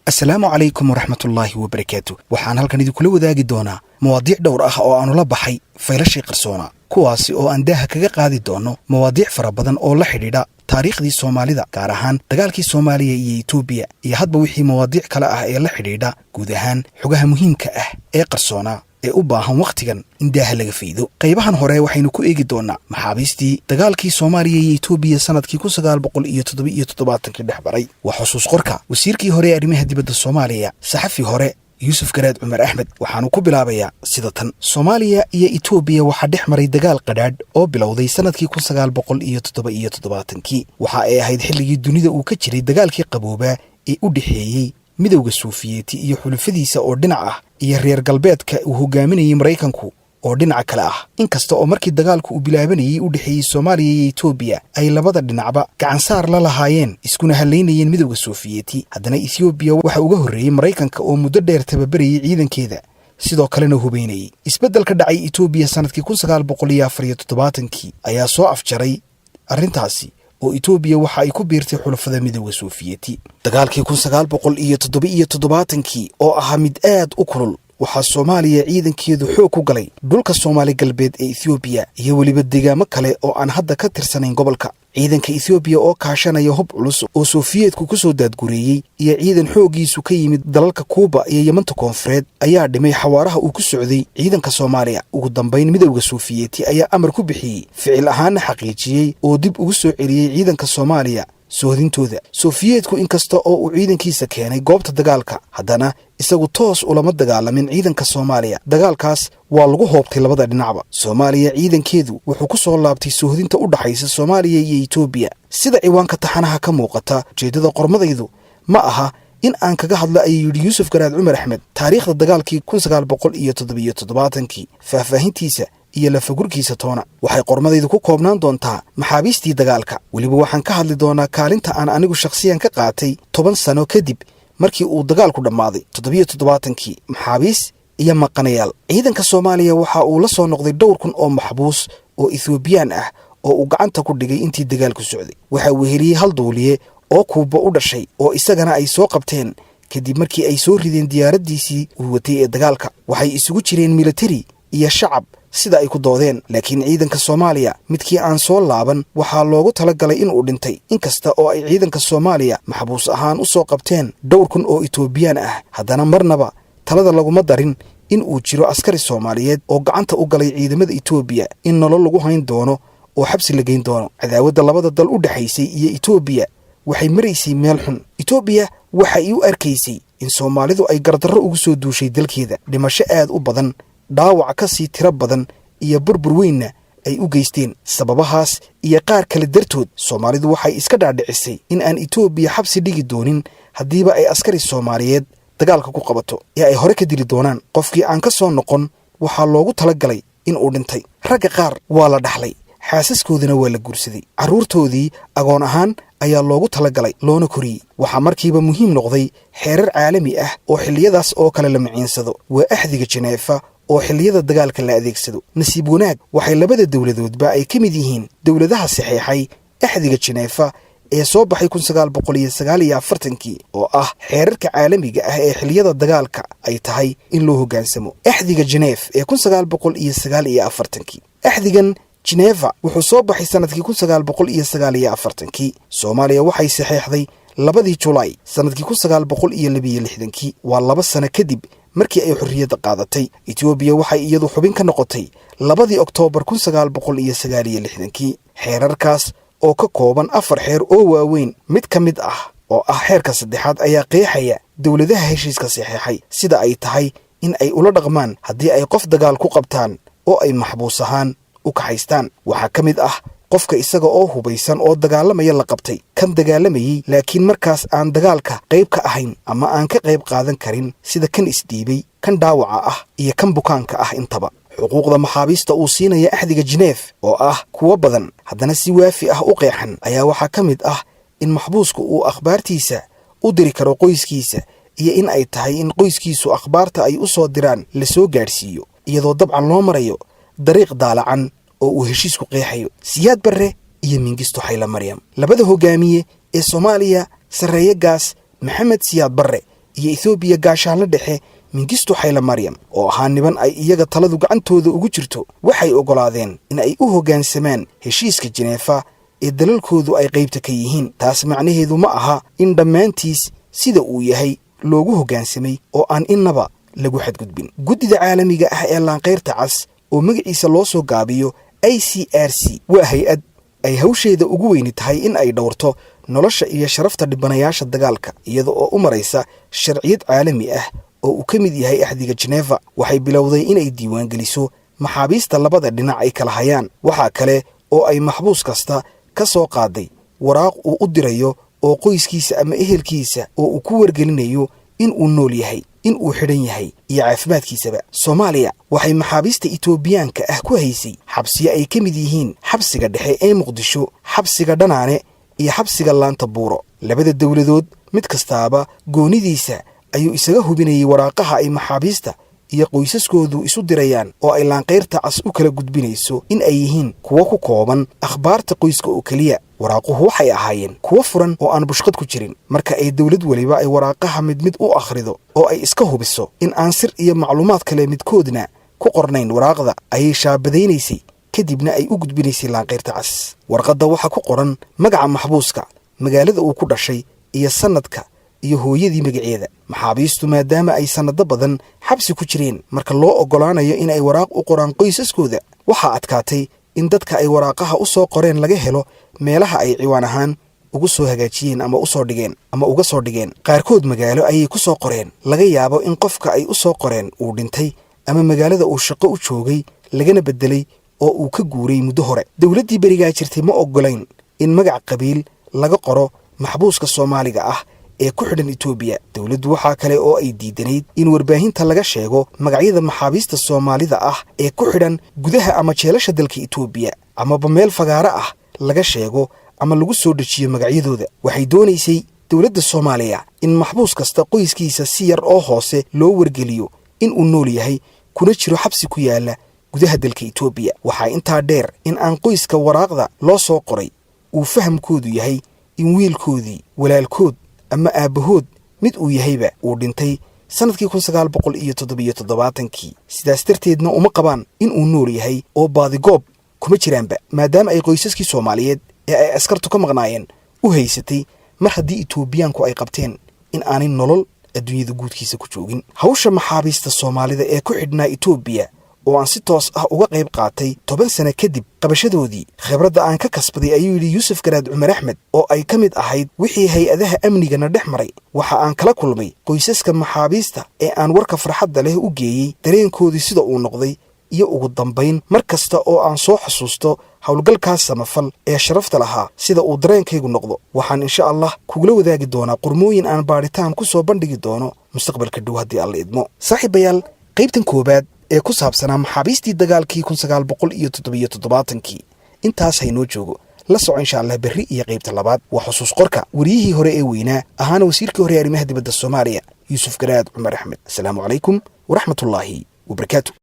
Asalaamu calaykum waraxmatullaahi wabarakaatu. Waxaan halkan idinkula wadaagi doonaa mawaadiic dhowr ah oo aanu la baxay Faylashii Qarsoona, kuwaasi oo aan daaha kaga qaadi doono mawaadiic fara badan oo la xidhiidha taariikhdii Soomaalida, gaar ahaan dagaalkii Soomaaliya iyo Etoobiya, iyo hadba wixii mawaadiic kale ah ee la xidhiidha guud ahaan xogaha muhiimka ah ee qarsoonaa ee u baahan wakhtigan in daaha laga faydo. Qaybahan hore waxaynu ku eegi doonnaa maxaabiistii dagaalkii Soomaaliya iyo Etoobiya sanadkii 1977-kii dhex maray. Waa xusuus qorka wasiirkii hore ee arrimaha dibadda Soomaaliya, saxafi hore, Yuusuf Garaad Cumar Axmed. Waxaanu ku bilaabayaa sida tan: Soomaaliya iyo Etoobiya waxaa dhex maray dagaal qadhaadh oo bilowday sanadkii 1977-kii. Waxa ay ahayd xilligii dunida uu ka jiray dagaalkii qaboobaa ee u dhexeeyey Midowda Suufiyeeti iyo xulufadiisa oo dhinac ah, iyo reer galbeedka uu hogaaminayey Maraykanku oo dhinaca kale ah. Inkasta oo markii dagaalku uu bilaabanayey u dhexeeyey Soomaaliya iyo Etoobiya ay labada dhinacba gacansaar la lahaayeen, iskuna hallaynayeen Midowda Sofiyeeti, haddana Etoobiya waxa uga horreeyey Maraykanka oo muddo dheer tababarayey ciidankeeda, sidoo kalena hubaynayey. Isbeddel ka dhacay Etoobiya sanadkii 1974-kii ayaa soo afjaray arrintaasi, oo Etoobiya waxa ay ku biirtay xulafada Midowda Sofiyeeti. Dagaalkii 1977-kii oo ahaa mid aad u kulul, waxaa Soomaaliya ciidankeedu xoog ku galay dhulka Soomaali Galbeed ee Ethoobiya iyo weliba deegaamo kale oo aan hadda ka tirsanayn gobolka. Ciidanka Ethoobiya oo kaashanaya hub culus oo Sofiyeetku ku soo daadgureeyey iyo ciidan xooggiisu ka yimid dalalka Kuuba iyo Yamanta Koonfureed ayaa dhimay xawaaraha uu ku socday ciidanka Soomaaliya. Ugu dambayn, Midowda Sofiyeeti ayaa amar ku bixiyey, ficil ahaanna xaqiijiyey oo dib ugu soo celiyey ciidanka Soomaaliya soohdintooda. Sofiyeetku inkasta oo uu ciidankiisa keenay goobta dagaalka, haddana isagu toos ulama dagaalamin ciidanka Soomaaliya. Dagaalkaas waa lagu hoobtay labada dhinacba. Soomaaliya ciidankeedu wuxuu ku soo laabtay soohdinta u dhaxaysa Soomaaliya iyo Etoobiya. Sida ciwaanka taxanaha ka muuqata, ujeeddada qormadaydu ma aha in aan kaga hadlo, ayuu yidhi Yuusuf Garaad Cumar Axmed, taariikhda dagaalkii 1977-kii, faahfaahintiisa iyo lafagurkiisa toona. Waxay qormadaydu ku koobnaan doontaa maxaabiistii dagaalka. Weliba waxaan ka hadli doonaa kaalinta aan anigu shakhsiyan ka qaatay 10 sano kadib markii uu dagaalku dhammaaday, 77-kii. Maxaabiis iyo maqanayaal. Ciidanka Soomaaliya waxa uu la soo noqday dhowr kun oo maxbuus oo Ethoobiyan ah oo uu gacanta ku dhigay intii dagaalku socday. Waxa uu heliyey hal duuliye oo Kuuba u dhashay oo isagana ay soo qabteen kadib markii ay soo rideen diyaaraddiisii uu watay ee dagaalka. Waxay isugu jireen militari iyo shacab, sida ay ku doodeen, laakiin ciidanka Soomaaliya midkii aan soo laaban waxaa loogu talagalay inuu dhintay. Inkasta oo ay ciidanka Soomaaliya maxbuus ahaan u soo qabteen dhowr kun oo Etoobiyaan ah, haddana marnaba talada laguma darin in uu jiro askari Soomaaliyeed oo gacanta u galay ciidamada Etoobiya in nolol lagu hayn doono oo xabsi la geyn doono. Cadaawadda labada dal u dhexaysay iyo Etoobiya waxay maraysay meel xun. Etoobiya waxa ay u arkaysay in Soomaalidu ay gardarro ugu soo duushay dalkeeda, dhimasho aad u badan, dhaawac ka sii tiro badan iyo burbur weynna ay u geysteen. Sababahaas iyo qaar kale dartood, Soomaalidu waxay iska dhaadhicisay in aan Etoobiya xabsi dhigi doonin haddiiba ay askari Soomaaliyeed dagaalka ku qabato ee ay hore ka dili doonaan. Qofkii aan ka soo noqon waxaa loogu tala galay in uu dhintay. Ragga qaar waa la dhaxlay, xaasaskoodana waa la guursaday, carruurtoodii agoon ahaan ayaa loogu talagalay loona koriyey. Waxaa markiiba muhiim noqday xeerar caalami ah oo xilliyadaas oo kale la miciinsado. Waa Axdiga Jeneefa oo xilliyada dagaalka la adeegsado. Nasiib wanaag, waxay labada dowladoodba ay ka mid yihiin dowladaha saxeexay Axdiga Jeneefa ee soo baxay 1949-kii, oo ah xeerarka caalamiga ah ee xilliyada dagaalka ay tahay in loo hoggaansamo. Axdiga Jeneef ee 1949-kii. Axdigan Geneva wuxuu soo baxay sanadkii 1949-kii. Soomaaliya waxay saxeexday 2-dii Julaay sanadkii 1962. Waa 2 sano kadib markii ay xorriyadda qaadatay. Etoobiya waxay iyadu xubin ka noqotay 2-dii Oktoobar 1969-kii. Xeerarkaas oo ka kooban afar xeer oo waaweyn, mid ka mid ah oo ah xeerka saddexaad ayaa qeexaya dowladaha heshiiska saxeexay sida ay tahay in ay ula dhaqmaan haddii ay qof dagaal ku qabtaan oo ay maxbuus ahaan u kaxaystaan. Waxaa ka mid ah qofka isaga oo hubaysan oo dagaalamaya la qabtay, kan dagaalamayey laakiin markaas aan dagaalka qayb ka ahayn ama aan ka qayb qaadan karin, sida kan isdhiibay, kan dhaawaca ah iyo kan bukaanka ah intaba. Xuquuqda maxaabiista uu siinaya Axdiga Jineef oo ah kuwo badan, haddana si waafi ah u qeexan, ayaa waxaa ka mid ah in maxbuusku uu akhbaartiisa u diri karo qoyskiisa iyo in ay tahay in qoyskiisu akhbaarta ay u soo diraan la soo gaadhsiiyo, iyadoo dabcan loo marayo dariiq daalacan oo uu heshiisku qeexayo. Siyaad Barre iyo Mingisto Xayla Maryam, labada hogaamiye ee Soomaaliya, Sarreeye Gaas Maxamed Siyaad Barre. iyo Ethoobiya gaashaanla dhexe Mingisto Xayla Maryam, oo ahaa niban ay iyaga taladu gacantooda ugu jirto, waxay oggolaadeen in ay u hoggaansamaan heshiiska Jineefa ee dalalkoodu ay qaybta ka yihiin. Taas macnaheedu ma aha in dhammaantiis sida uu yahay loogu hoggaansamay oo aan innaba lagu xadgudbin. Guddida caalamiga ah ee Laanqayrta Cas, oo magaciisa loo soo gaabiyo ICRC, waa hay-ad ay hawsheeda ugu weyni tahay in ay dhowrto nolosha iyo sharafta dhibanayaasha dagaalka, iyada oo u maraysa sharciyad caalami ah oo uu ka mid yahay Axdiga Jeneeva. Waxay bilowday inay diiwaangeliso maxaabiista labada dhinac ay kala hayaan. Waxaa kale oo ay maxbuus kasta ka soo qaaday waraaq uu u dirayo oo qoyskiisa ama ehelkiisa oo uu ku wargelinayo in uu nool yahay, in uu xidhan yahay iyo caafimaadkiisaba. Soomaaliya waxay maxaabiista Itoobiyaanka ah ku haysay xabsiyo ay ka mid yihiin xabsiga dhexe ee Muqdisho, xabsiga Dhanaane iyo xabsiga Laanta Buuro. Labada dowladood mid kastaaba goonidiisa ayuu isaga hubinayay waraaqaha ay maxaabiista iyo qoysaskoodu isu dirayaan oo ay Laanqayrta Cas u kala gudbinayso in ay yihiin kuwo ku kooban akhbaarta qoyska oo keliya. Waraaquhu waxay ahaayeen kuwo furan oo aan bushqad ku jirin. Marka ay dowlad weliba ay waraaqaha mid mid u akhrido oo ay iska hubiso in aan sir iyo macluumaad kale midkoodna ku qornayn waraaqda, ayay shaabadaynaysay, kadibna ay u gudbinaysay Laanqayrta Cas. Warqadda waxaa ku qoran magaca maxbuuska, magaalada uu ku dhashay iyo sannadka iyo hooyadii magaceeda. Maxaabiistu maadaama ay sannado badan xabsi ku jireen, marka loo oggolaanayo in ay waraaq u qoraan qoysaskooda, waxaa adkaatay in dadka ay waraaqaha u soo qoreen laga helo meelaha ay ciwaan ahaan ugu soo hagaajiyeen ama u soo dhigeen ama uga soo dhigeen. Qaarkood magaalo ayay ku soo qoreen laga yaabo in qofka ay u soo qoreen uu dhintay ama magaalada uu shaqo u joogay lagana beddelay oo uu ka guuray muddo hore. Dowladdii berigaa jirtay ma oggolayn in magac qabiil laga qoro maxbuuska Soomaaliga ah ee ku xidhan Itoobiya. Dowladdu waxaa kale oo ay diidanayd in warbaahinta laga sheego magacyada maxaabiista Soomaalida ah ee ku xidhan gudaha ama jeelasha dalka Itoobiya, amaba meel fagaaro ah laga sheego ama lagu soo dejiyo magacyadooda. Waxay doonaysay dowladda Soomaaliya in maxbuus kasta qoyskiisa si yar oo hoose loo wargeliyo in uu nool yahay, kuna jiro xabsi ku yaala gudaha dalka Itoobiya. Waxaa intaa dheer in aan qoyska waraaqda loo soo qoray uu fahamkoodu yahay in wiilkoodii, walaalkood ama aabbahood mid uu yahayba uu dhintay sannadkii 1977-kii. Sidaas darteedna uma qabaan in uu nool yahay oo baadigoob kuma jiraanba, maadaama ay qoysaskii Soomaaliyeed ee ay askartu ka maqnaayeen u haysatay mar haddii Itoobiyaanku ay qabteen in aanay nolol adduunyada guudkiisa ku joogin. Hawsha maxaabiista Soomaalida ee ku xidhnaa Itoobiya oo aan si toos ah uga qayb qaatay 10 sano kadib qabashadoodii, khibradda aan ka kasbaday, ayuu yidhi Yuusuf Garaad Cumar Axmed, oo ay ka mid ahayd wixii hay-adaha amnigana dhex maray, waxa aan kala kulmay qoysaska maxaabiista ee aan warka farxadda leh u geeyey, dareenkoodii sida uu noqday, iyo ugu dambayn mar kasta oo aan soo xusuusto howlgalkaas samafal ee sharafta lahaa sida uu dareenkaygu noqdo, waxaan insha Allah kugula wadaagi doonaa qormooyin aan baadhitaan ku soo bandhigi doono mustaqbalka dhow, haddii Alla idmo. Saaxiibayaal, qaybtan koowaad ee ku saabsanaa maxaabiistii dagaalkii 1977-kii intaas haynoo joogo. La soco insha Allah berri iyo qaybta labaad. Waa xusuus qorka wariyihii hore ee weynaa, ahaana wasiirkii hore ee arrimaha dibadda Soomaaliya, Yuusuf Garaad Cumar Axmed. Asalaamu calaykum waraxmatullaahi wabarakaatu.